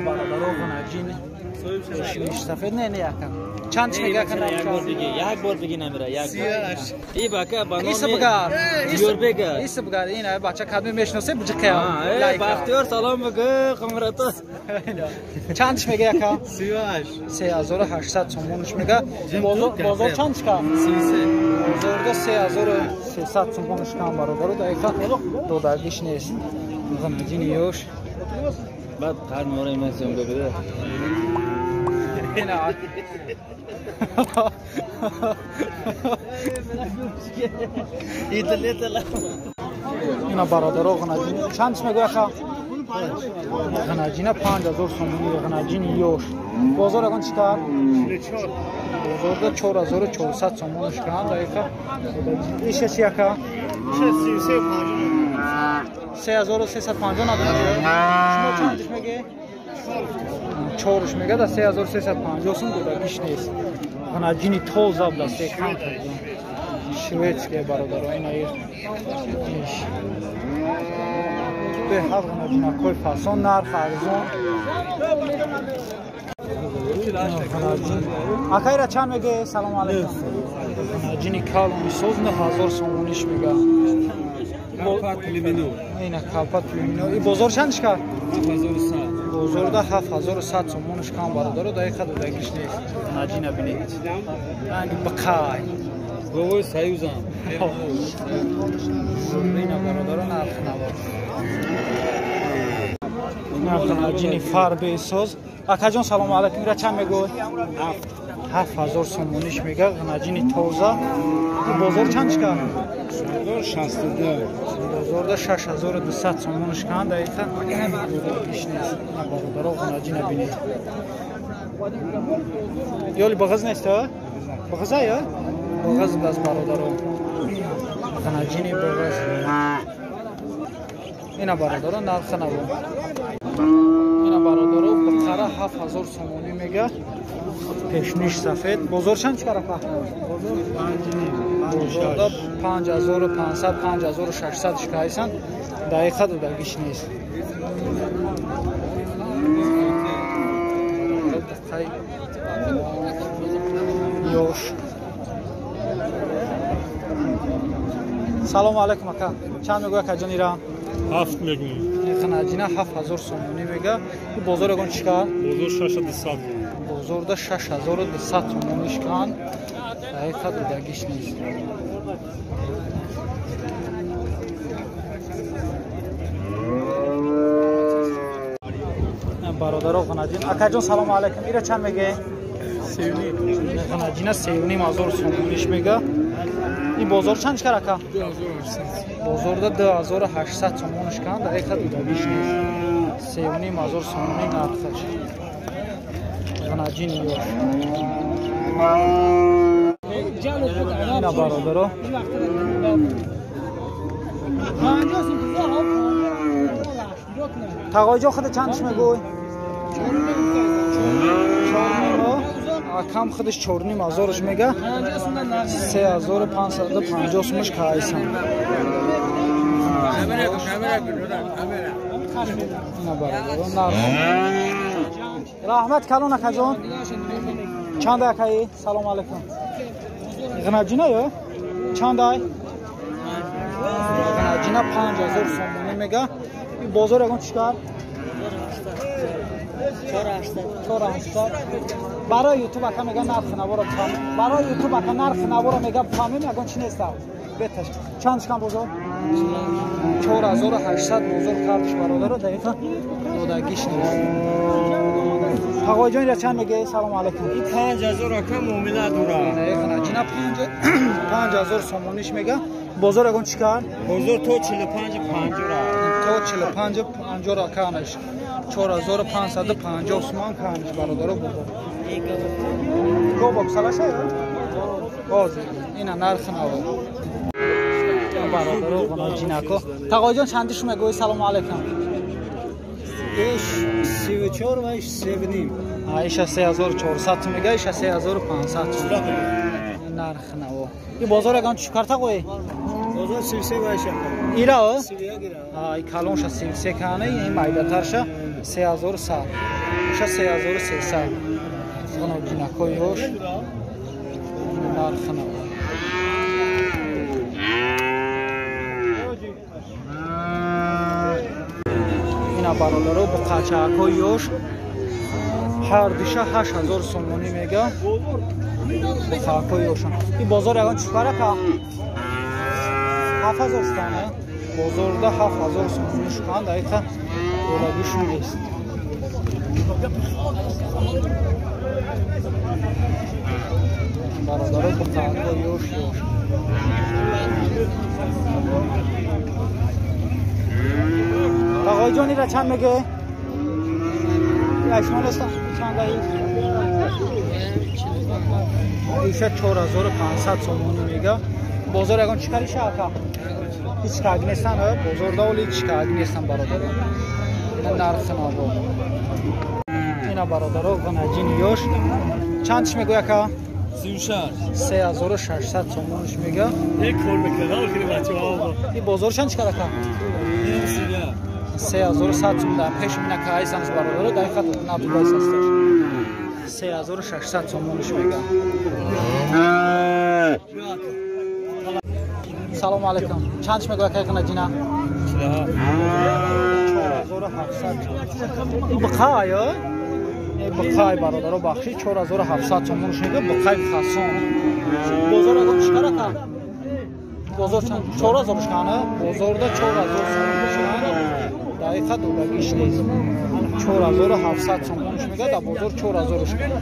Бародаро ғанаҷин сафед не не яка. Чанд чи мега кана? Як бор диге, як бор диге намера, як бор. И бака ба номи Исбгар. Диёрбега. Исбгар ин ай бача кадми мешносе буҷиқия. Бахтиёр салом бугу, қумрато. Чанд чи мега яка? 38. 3800 сомонш мега. Бозор чанд чика? 33. Бозорда 3300 сомонш кам бародаро, дақиқа додагиш нест. Ғанаҷини ёш. Баъд қарнораи ман съёмка буда. Ина бародаро ғанаҷин чанд мегӯя ака? Ғанаҷина 5000 сомонӣ ғанаҷини ёш. Бозор ягон чӣ кард? Бозорда 4400 сомонаш канд дақиқа. Иша чи ака? 3350 надорад. Шумо чандиш мегӣ? Чорш мега да 3350 сум додагиш нест. Ғанаҷини тоза буда се кам шведские бародаро ина иш. Беҳад ғанаҷинакҳои фасон, нарх арзон. Акайра чанд меге? Салому алайкум. Ғанаҷини калони соз 9000 сомониш мега. Калпат племино. Ина калпат племино. И бозор чандиш кард? 7100. Бозорда 7100 сомониш кам бародаро, дақиқа додагиш нест. Наҷина бинед. Ранги бақай. Говой союзам. Ина бародаро нарх навор. Наҷини фарбе соз. Акаҷон салому алайкум. Ира чанд мегӯй? 7000 сомониш мега. Наҷини тоза. Бозор чандиш кард? 62. Бозорда 6200 сомониш канд, дақиқа додагиш нест. Бародаро ғанаҷина бинед. Ёли бағаз нест, а? Бағаза я? Бағаз газ бародаро. Ғанаҷини бағаз. Ина бародаро нарха наво. Ина бародаро бақара 7000 сомонӣ мега. Пешниш сафед. Бозор чанд чӣ кара? Бозор 5,5. Бозорда 5500, 5600 шикайсан. Дақиқа додагиш нест. Ёш. Салому алайкум ака. Чанд мегӯя акаҷон ира? 7 мегӯям. Ғанаҷина 7000 сомонӣ мега. Бозор ягон чӣ кард? Бозор 6200. Бозорда 6200 сомониш канд. Дақиқа додагиш нест. Бародаро ғанаҷин. Акаҷон салому алайкум. Ира чанд меге? 3.5. Ғанаҷина 3.5 сомониш мега. Ин бозор чанд чикар ака? 2800. Бозорда 2800 сомониш канд, дақиқа додагиш нест. 3.5 сомонӣ нархаш. Ғанаҷин ёш. Ина бародаро. Тағоиҷон худ чандиш мегӯй? 4.5. Акам худаш 4.5 ҳазораш мега. 3550 сумаш кайсан. Ина бародаро нарх. Раҳмат калон акаҷон. Чанд акаи? Салому алайкум. Ғанаҷина ё? Чанд ай? Ғанаҷина 5000 сомонӣ мега. Бозор ягон чӣ кард? 4800. Барои ютуб ака мега нархи наворо бифаҳмем. Барои ютуб ака нархи наворо мега бифаҳмем, ягон чӣ нест. Беташ. Чанд шикан бозор? 4800 бозор кардиш бародаро, дақиқа додагиш нест. Тағоиҷон ира чанд меге? Салому алайкум. 5000 ака муомила дора. Ғанаҷина 5000 сомониш мега. Бозор ягон чӣ кард? Бозор то 45 50 ра. То 45 50 ра канаш. 4550 сомон канаш бародаро бозор. Го боксалаша ё? Боз ина нарх наво. Бародаро ғанаҷинако. Тағоиҷон чандиш мегӯй? Салому алайкум. Иш 34 ва иш 3.5. Иша 3400 мега, иша 3500. Нарх наво. И бозор ягон чӣ кард тағои? Бозор 33 ва иша. Ира? 31 ира. Ай калонша 33 кана, ин майдатарша 3100. Иша 3300. Ғанаҷинакҳои ёш. Нархи наво. Ина бародаро буқачаакҳои ёш ҳар душа 8000 сомонӣ мега. Буқаакҳои ёшон. Ин бозор ягон чӣ фарака? 7000 шукана. Бозорда 7000 сомонӣ шукан, дақиқа олагиш нест. Бародаро буқаакҳои ёш ёш. Ағоҷон ира чанд меге? Айшмон аст чанд ай? Иша 4500 сомонӣ мега. Бозор ягон чӣ кариша ака? Ҳеч каг нестан, бозорда оли ҳеч каг нестан бародаро. Ина нархи наво. Ина бародаро ғанаҷини ёш. Чанд чӣ мегӯй ака? 36. 3600 сомониш мега. Як кор мекунад, охири бачаҳо. Ин бозор чанд чӣ кар ака? 3100 сом дар пеш мина кайсанш бародаро, дар хат набудайс асташ. 3600 сомониш мега. Салом алейкум. Чанд чӣ мегӯяд кай ғанаҷина? 4700. Ин буқай, ин буқай бародаро бахши 4700 сомониш мега, буқай хасон. Бозор ягон чӣ кар ака? Бозор чанд? 4000 шкана? Бозорда 4000 сомониш шкана. Дақиқа долагиш нест. 4700 сомониш мега, дар бозор 4000 шкана.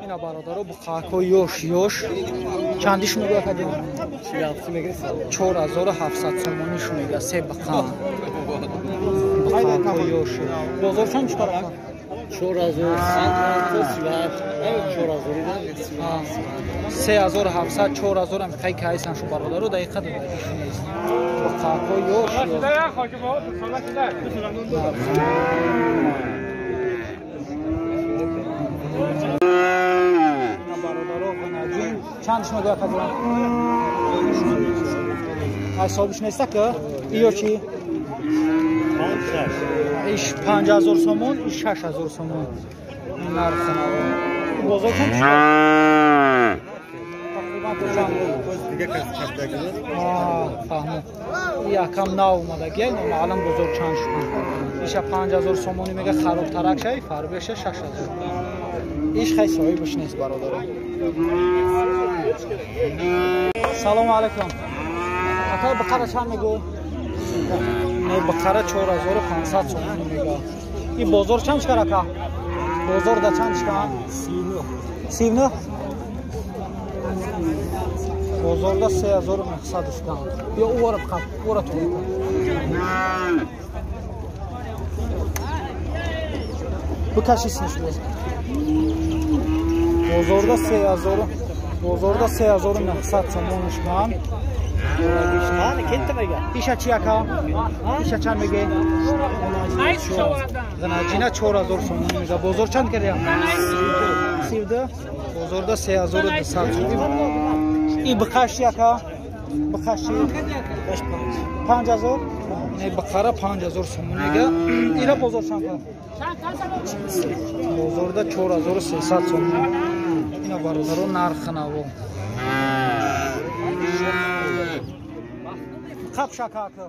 Ина бародаро буқаакҳои ёш ёш. Чандиш мегӯяд кадем? 4700 сомониш мега, се буқа. Буқаакҳои ёш. Бозор чанд чӣ кар ака? 4100 3700 4000 ам хай кайсан шу бародаро, дақиқа долагиш нест. Буқаакҳои ёш ёш. Ина бародаро ғанаҷин чанд шумо гӯяд казан? Ҳисобиш неста ки? Иё чӣ? Иш 5000 сомон, иш 6000 сомон. Ин нархи наво. Бозор чанд шуд? Тақрибан то чанд? Фаҳмид. Якам нав омадагия, номаълум бозор чанд шуд. Иша 5000 сомонӣ мега, харобтарак шай, фарбеша 6000. Иш хай соҳибаш нест бародаро. Салом алейкум. Ака буқара чанд мегӯ? Не, буқара 4500 сомонӣ мега. Ин бозор чанд шикар ака? Бозор да чанд шикар? 39. Бозорда 3900 шикар. Ё ора фақат, ора то. Бикаши сниш боз. Бозорда 3000, бозорда 3900 сомон шикар. Иша чи ака? Иша чанд меге? Ғанаҷина 4000 сомон мега. Бозор чанд кардия? 32. Бозорда 3200 сомон. Ин буқаш чи ака? Буқаш чи? 5000. Ин буқара 5000 сомон мега. Ира бозор чанд кар? Бозорда 4300 сомон. Ина бародаро нархи наво. Қап шака ака.